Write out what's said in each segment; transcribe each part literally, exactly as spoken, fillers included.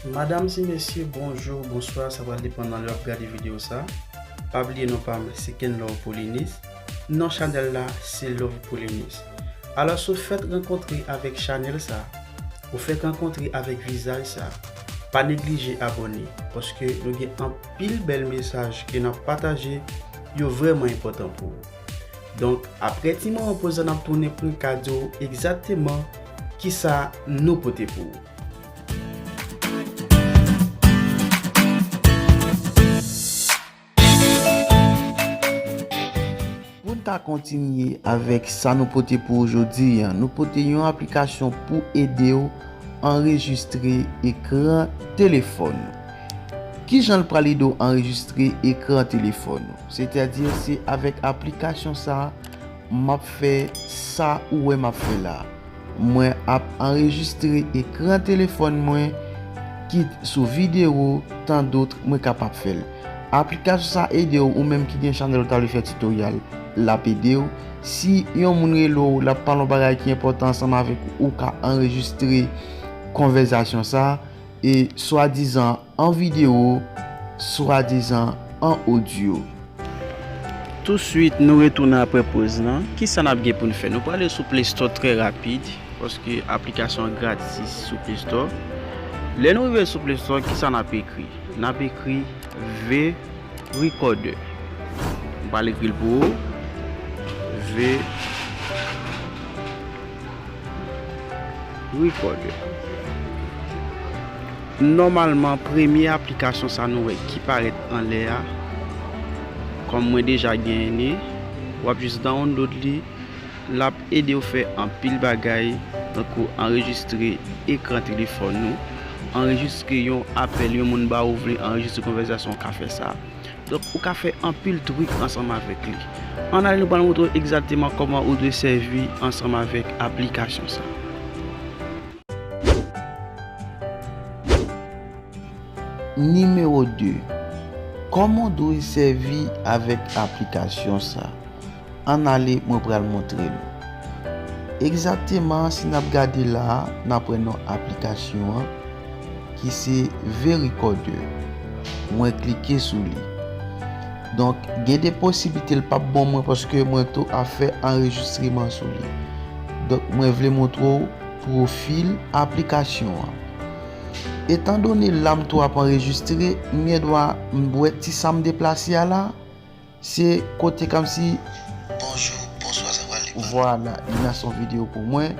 Madam e mesye, bonjou, bonswa, sa pral depann nan lè w ap gade videyo sa. Pa bliye non pa m se Kenlove Polynice. Non chanèl la se Love Polynice. Alò si w fèk rankontre avèk chanèl sa, ou fèk rankontre avèk vizaj sa, pa neglije abòne, paske nou gen anpil bèl mesaj ke n ap pataje, yo vrèman enpòtan pou ou. Donk, apre ti moman poz la n ap tounen pou n ka di w egzakteman kisa nou pote pou ou. Pou n ta kontinye avèk sa nou pote pou ou jodi a, nou pote yon aplikasyon pou ede w anrejistre ekran telefòn ou. Kijan l pral ede w anrejistre ekran telefòn ou? Sètadi, se avèk aplikasyon sa a m ap fè sa ou wè m ap fè la a. Mwen ap anrejistre ekran telefòn mwen, kit sou videyo, tandot mwen kapab fè l. Aplikasyon sa ede w, ou menm ki gen chanèl ou ta vle fè titoryal, l ap ede w. Si yon moun rele w, l ap pale yon bagay ki enpòtan ansanm avèk ou, ou ka anrejistre konvèsasyon sa, e swadizan an videyo, swadizan an odyo. Touswit, nou retounen apre poz lan. Kisa n ap gen pou n fè? Nou prale sou Play Store trè rapid, paske aplikasyon an gratis sou Play Store. Lè nou rive sou Play Store, kisa n ap ekri? N ap ekri V Recorder. M pral ekri l pou ou. V Recorder. Nòmalman, premye aplikasyon sa nou wè ki parèt anlè a, kòm mwen deja genyen li, w ap jis download li, l ap ede w fè anpil bagay, tankou anrejistre ekran telefòn ou, anrejistre yon apèl, yon moun ba ou vle anrejistre konvèsasyon, w ka fè sa. Donk, ou ka fè anpil trik ansanm avèk li. Ann ale, nou pral montre w egzakteman kòman ou dwe sèvi ansanm avèk aplikasyon sa. Nimewo de, kòman w dwe sèvi avèk aplikasyon sa? Ann ale, mwen pral montre nou. Egzakteman, si n ap gade la a, n ap wè non aplikasyon an, ki se V Recorder. Mwen klike sou li. Donk, gen de posiblite l p ap bon mwen paske mwen tou ap fè anrejistreman sou li. Donk, mwen vle montre w pwofil aplikasyon an. Etandone la m tou ap anrejistre, m gen dwa m wè ti sa m deplase a la, se kote kòmsi, bonjou, bonswa, sa pral depann. Vwala, li nan son videyo pou mwen.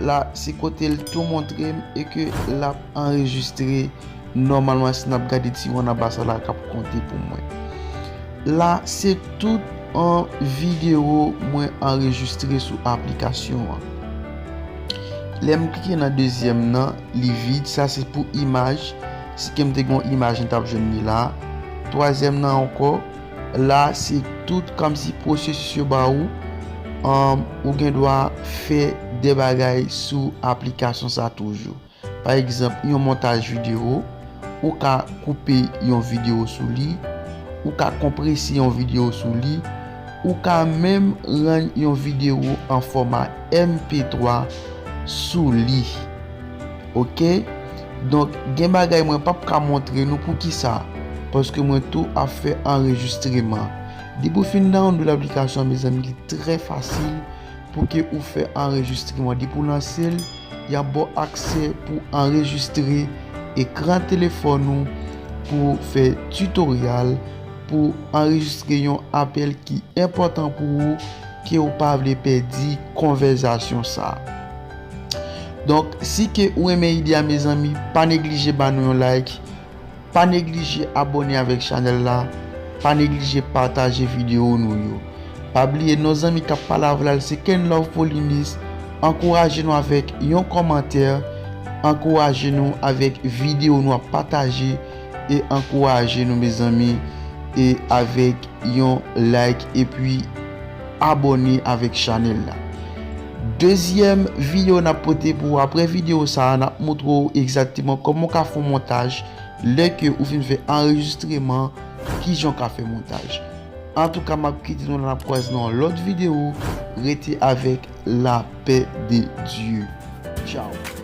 La, se kote l tou montre m e ke l ap anrejistre nòmalman si n ap gade ti wonn anba sa la k ap konte pou mwen. La, se tout an videyo mwen anrejistre sou aplikasyon an. Lè m klike nan dezyèm nan, li vid, sa se pou imaj. Si ke m te gen yon imaj, m t ap jwenn li la. Twazyèm nan ankò, la se tout kòmsi pwosesis yo ba ou, um, ou gen dwa fè de bagay sou aplikasyon sa toujou. Pa egzanp, yon montaj videyo, ou ka koupe yon videyo sou li, ou ka konprese yon videyo sou li, ou ka menm rann yon videyo an fòma M P twa sou li. Oke? Donk, gen bagay mwen p ap ka montre nou. Poukisa? Paske mwen tou ap fè anrejistreman. Depi w fin download aplikasyon an, mezanmi, li trè fasil pou ke ou fè anrejistreman. Depi w lanse l, y ap ba w aksè pou anrejistre ekran telefòn ou, pou fè titoryal, pou anrejistre yon apèl ki enpòtan pou ou, ke ou pa vle pèdi konvèsasyon sa a. Donk, si ke ou renmen ide a, mezanmi, pa neglije ba nou yon like, pa neglije abòne avèk chanèl la, pa neglije pataje videyo nou yo. Pa bliye, non zanmi k ap pale avè w la, se Kenlove Polynice. Ankouraje nou avèk yon kòmantè, ankouraje nou avèk videyo nou ap pataje, e ankouraje nou, mezanmi, e avèk yon like epi abòne avèk chanèl la. Dezyèm videyo n ap pote pou ou, apre videyo sa a, n ap montre w egzakteman kòman w ka fè yon montaj lè ke ou fin fè anrejistreman, kijan w ka fè montaj. Antouka, m ap kite nou la, n ap kwaze nan yon lòt videyo. Rete avèk lapè de Dye. Tchaw.